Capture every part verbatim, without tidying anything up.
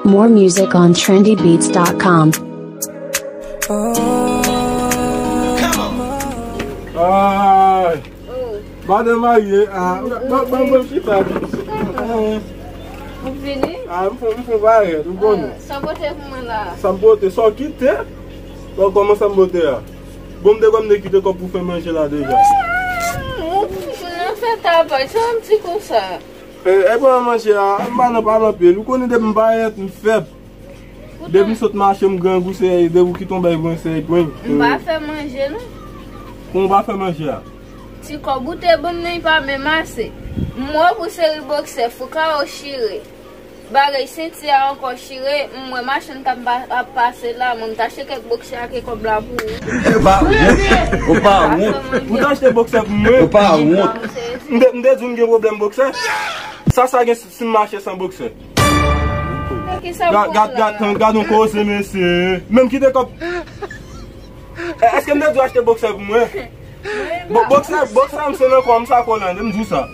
More music on trendy beats dot com. Ay, madan marye, ah, ban ban ban chita. Ou vini? Ah, m fon m fon parèt, ou konnen. Sa pote pou mwen la. Sa m pote, sa w kite? Bon, kòman sa m pote a? Bon, m te kwè m te kite kòb pou fè manje la deja. Ou toujou nan fè tapaj, sa yon ti konsa. E, e pran manje a, m pa nan pale anpil. Ou konnen depi m parèt, m fèb. Depi m sot mache, m grangou, se depi w kite yon bay pran se pran. M pa fè manje non. Kon w pa fè manje a? Ti kòb ou te ban m nan, li pa menm ase. M wè w pou seri boksè, fouka w chire. Bagay senti a ankò chire, m wè machann k ap pa- ap pase la, mwen m t achte kèk boksè ak kòb la pou ou. Ou pa wont. Ou pa wont. Ou t achte boksè pou mwen? Ou pa wont. M te m te di w m gen pwoblèm boksè. Sa sa gen si m mache san boksè? Nan ki sa Gad gad gad tan, gad yon koze mesye. Menm kite kòb. E, èske m te di w achte boksè pou mwen? Bo- Boksè, boksè m se nan kò m sa kò l ande, m di w sa.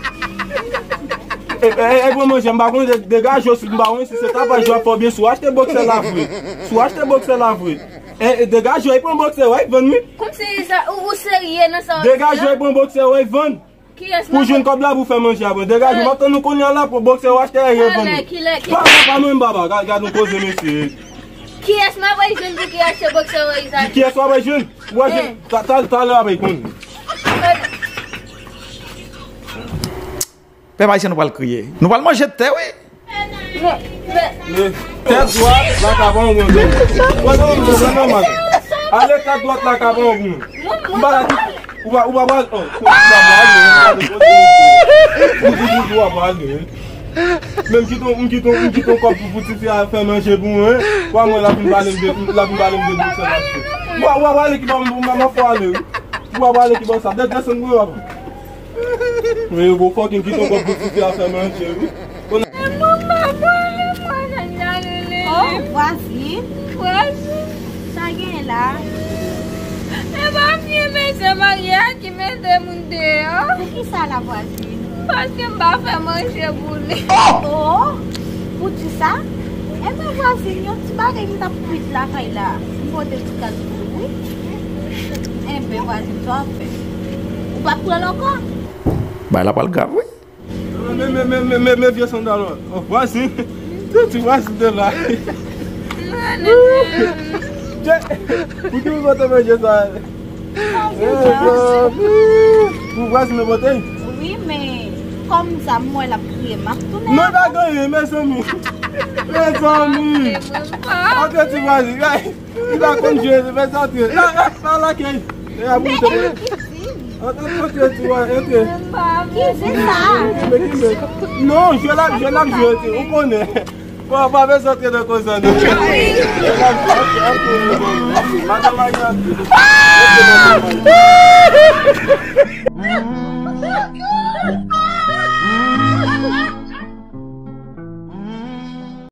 E, e, e, pran manje, m pa konnen de- degaje w si m pa konnen si se tapaj w ap fè oubyen si w achte boksè la vre. Si w achte boksè la vre. E, e, degaje w, e pran boksè w, e vann wi. Kòmsi sa, ou, ou serye nan sa w ap Degaje w, di e pran boksè w, e vann. Kiyès Pou jwenn kòb la pou fè manje apre. Degaje w, m ap tann ou kounye a la pou boksè w achte, e vann. Kilè, kilè, Pa pa pa mwen baba, gad gad yon koze mesye. Kiyès m ap jwenn pou ki achte boksè w sa? Kiyès w ap jwenn? Ou ap jwenn. Ta- ta- Talè w ap konn. Pèp ayisyen nou pral kriye. Nou pral manje tè wi. Men, tèt dwat la ka pa yon bon. Wè non, non, non, non, non. Ale tèt dwat la ka pa yon bon. M pa la di ou pa ou pa pral oh, ou pa pral. Ou ou ou ou pa pral. Menm ki ton m ki ton m ki ton kòb pou pou titi a fè manje pou mwen. Wa mwen la fin pale m de la fin pale m de boksè la. Wa wa pale ki pa m m fò ale wi. Wa pale ki pa sa. Desann mwen wa. Men yo go fucking kite yon kòb pou titi a fè manje wi. Konnen Mwen pa pale, mwen nan la rele. Oh, vwazin, Vwazin, sa gen la? e pa vye mesye marye a ki mete moun deyò. Pou ki sa la vwazin? Paske m pa fè manje pou li. Oh, pou di sa? Enben vwazin, yon ti bagay ki t ap kwit lakay la. M pote ti kal pou ou wi. Enben vwazin, sa w ap fè? Ou p ap pran l ankò? Bagay la pral grav wi. Men men men men men men vye sandal. Oh, vwazin. Ti vwazin de la. Pou ki ou pote manje sa? Pou vwazin nou pote? Wi, men kòm sa m wè l ap kriye, m ap tounen. Non, pa gen anyen, mezanmi. Mezanmi. Antre ti vwazin. Li pa konn jwe, li fè sa antre. La, la, la, lakay. E a pou te. Antre, antre, ti vwazin, antre. Ki se sa? Men ki men. Non, jwe la, jwe la, jwe, ou konnen. Pa pa bezwen antre nan koze non. Madan Maria.